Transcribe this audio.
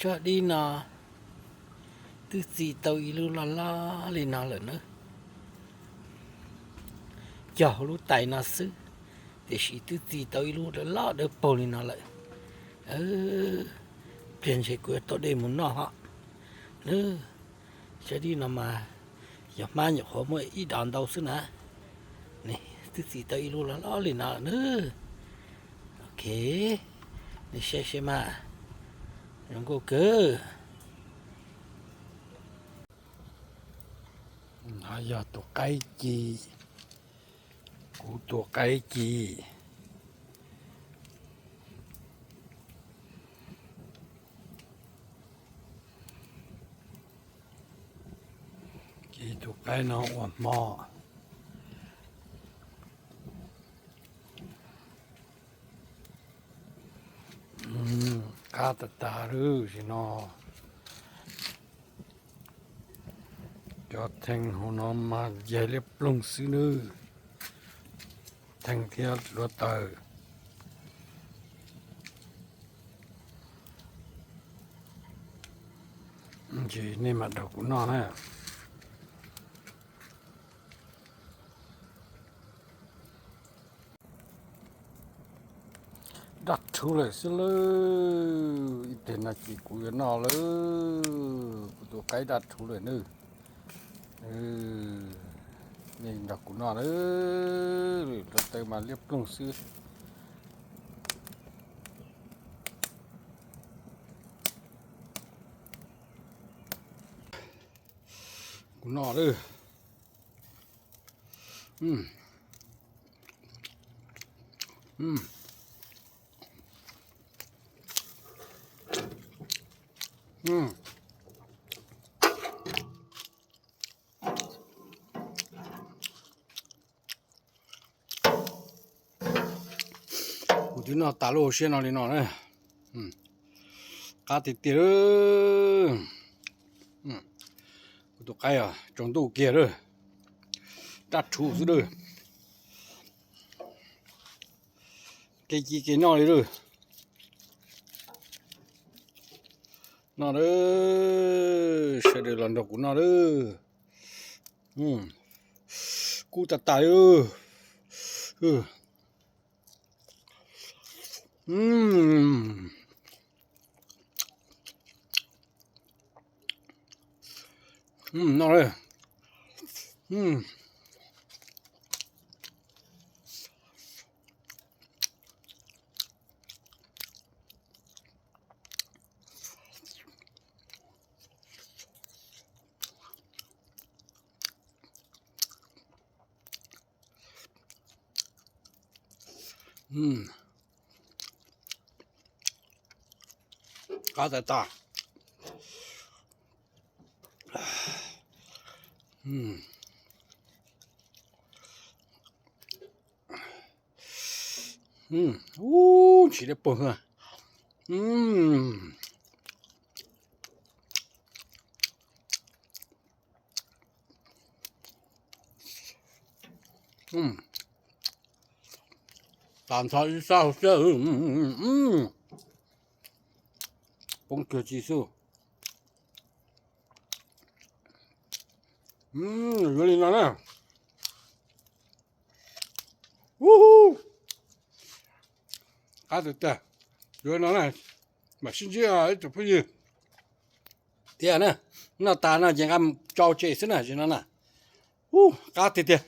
Tsob dib no twb txi tau ib lub loj loj li no lawm na. Cog hauv lub tais no xwb, tiam sis twb txi tau ib lub loj dawb paug li no lawm. Pliag ntshe kuv yuav tau dej mus noj hos. Tsob dib no mas yog hmab nyuam qhuav muaj ib dos ntau xwb na. Twb txi tau ib lub loj loj li no lawm na. Ok, nej saib seb mas, zoo nkauj kawg. No yog tus qaib ci, kuv tus qaib ci. Ci tus qaib no ua hmo. Qab tas tas lawm sim no. Cov thee hauv no mas yaig liab ploog xwb nawb. Thee thiab hluav taws. Ces nej mam nrog kuv noj na. Daj rhuv lawm xwb lawm, ib pliag no ces kuv yuav noj lawm, kuv tus qaib daj rhuv lawm nawb. Nej nrog kuv noj lawm, hluav taws mas liab ploog xwb. Kuv noj lawm. Kuv twb noj tas lub hauv siab no li no na. Qab tiag tiag lawm. Kuv tus qaib tsaus ntuj kiag lawm. Daj rhuv xwb lawm. Kev ci kev noj li lawm. Noj lawm, sawv daws los nrog kuv noj lawm. Kub tas tas li. Noj li. Qab tas tas. Ub, tsis deb paug. Tas ntxhov ib sab hauv siab. Poob kiag tsis xwb. Yuav li no na. Qab tiag tiag. Yuav li no na. Mam sib ntsib ib tsoom phooj ywg thiab na. Noj tas no ces nqa tsau tseg xwb na, tsis no na. Ub, qab tiag tiag.